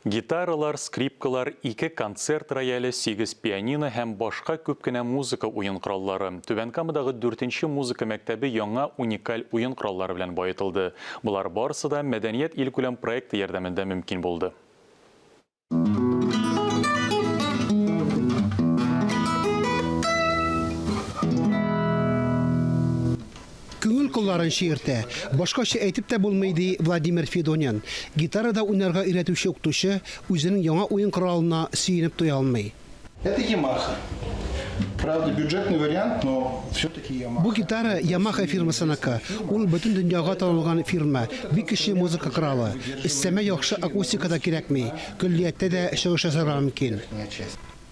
Гитаралар, скрипкалар, ике концерт рояле, сигез пианино һәм башка күп кенә музыка уен кораллары. Түбән Камадагы дүртенче музыка мәктәбе яңа уникаль уен кораллары белән баетылды. Болар барысы да Мәдәният илкүләм проекты ярдәмендә мөмкин булды. Күңел кылларын чиертә. Башкача әйтеп тә булмый, ди Владимир Федонян. Гитарада уйнарга өйрәтүче укытучы үзенең яңа уен коралына сөенеп туя алмый. Это Ямаха. Правда, бюджетный вариант, но все-таки Ямаха. Бу гитара Ямаха фирмасыныкы. Ул бөтен дөньяга танылган фирма. Бик көчле музыка коралы. Өстәмә яхшы акустика да кирәкми. Көллияттә дә чыгыш ясарга мөмкин.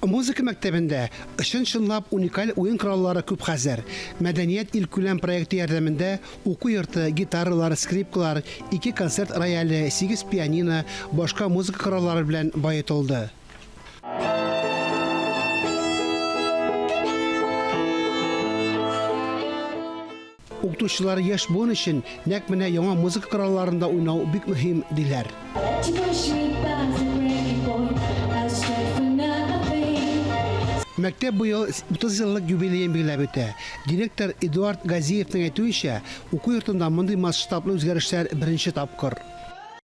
Музыка мәктәбендә чын-чынлап уникаль уен кораллары күп хәзер. Мәдәният илкүләм проекты ярдәмендә уку йорты гитаралар, скрипкалар, ике концерт рояле, сигез пианино, башка музыка кораллары белән баетылды. Укытучылар яшь буын өчен нәкъ менә яңа музыка коралларында уйнау бик мөһим, диләр. Мәктәп быел 30 еллык юбилеен билгеләп үтә. Директор Эдуард Газиевның әйтүенчә, уку йортында мондый масштаблы үзгәрешләр беренче тапкыр.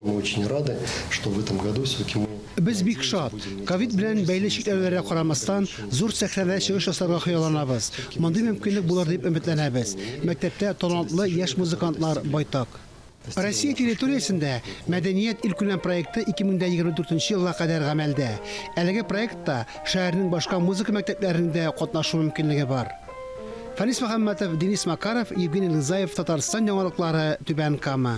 Мы очень рады, что в этом году все-таки мы Без бик шат. Ковид белән бәйле чикләүләргә карамастан, зур сәхнәдә чыгыш ясарга хыялланабыз. Мондый мөмкинлек булыр дип өметләнәбез. Мәктәптә талантлы яшь музыкантлар байтак. Россия территориясендә Мәдәният илкүләм проекты 2024 елга кадәр гамәлдә. Әлеге проектта шәһәрнең башка музыка мәктәпләренең дә катнашу мөмкинлеге бар. Фәнис Мөхәммәтов, Денис Макаров, Евгений Лызаев, Татарстан яңалыклары, Түбән Кама.